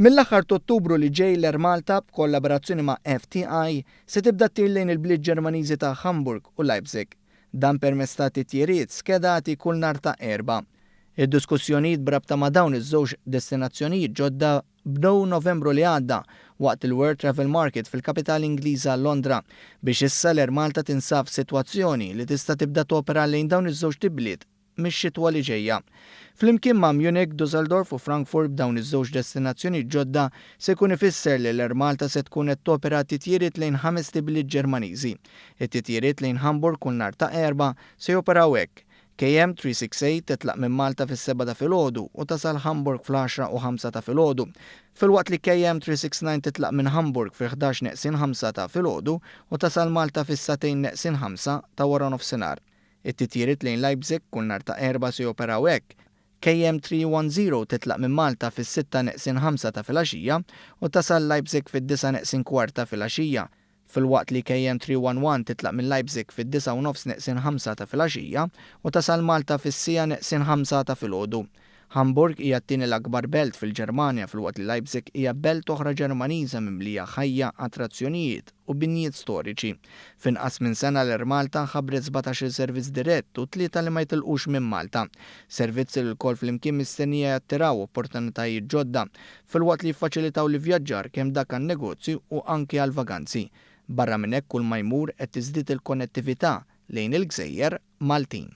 Mill-aħħar t'Ottubru li ġej l-Air Malta b'kollaborazzjoni ma' FTI se tibda ttir lejn il-bliet Ġermaniżi ta' Hamburg u Leipzig. Dan permezz ta' titjiriet skedati kull nhar ta' Erbgħa. Id-diskussjonijiet b'rabta ma' dawn iż-żewġ destinazzjonijiet ġodda bdew Novembru li għadda waqt il-World Travel Market fil-kapitali Ingliża Londra biex issa l-Air Malta tinsab f'sitwazzjoni li tista' tibda topera lejn dawn iż-żewġt ibliet mix-xitwa li ġejja. Flimkien ma' Munich, Dusseldorf u Frankfurt b'dawn iż-żewġ destinazzjonijiet ġodda se jkun ifisser li l-Air Malta se tkun qed topera titjiriet lejn ħamest ibliet Ġermaniżi. It-titjiriet lejn Hamburg kull nhar ta' Erbgħa se joperaw hekk, KM 368 titlaq minn Malta fis-sebgħa ta' filgħodu u tasal Hamburg fl-għaxra u ħamsa ta' filgħodu, filwaqt li KM 369 titlaq minn Hamburg fil-ħdax neqsin ħamsa ta' filgħodu u tasal Malta fis-sagħtejn neqsin ħamsa ta' waranofsinhar. It-titjiriet lejn Leipzig kull nhar ta' Erbgħa se joperaw hekk, KM 310 titlaq minn Malta fis-sitta neqsin ħamsa ta' filgħaxija u tasal Leipzig fid-disgħa neqsin kwart ta' filgħaxija, filwaqt li KM 311 titlaq minn Leipzig fid-disgħa u nofs neqsin ħamsa ta' filgħaxija u tasal Malta fis-siegħa neqsin ħamsa ta' filgħodu. Hamburg hija t-tieni l-akbar belt fil-Ġermanja filwaqt li Leipzig hija belt oħra Ġermaniża mimlija ħajja, attrazzjonijiet u binjiet storiċi. F'inqas minn sena l-Air Malta ħabbret 17-il servizz dirett u tlieta li ma jitilqux minn Malta. Servizzi li lkoll flimkien mistennija jattiraw opportunitajiet ġodda filwaqt li jiffaċilitaw l-ivvjaġġar kemm dak għan-negozju u anki għall-vaganzi. Barra minn hekk kull ma jmur qed tiżdied il-konnettività lejn il-gżejjer Maltin.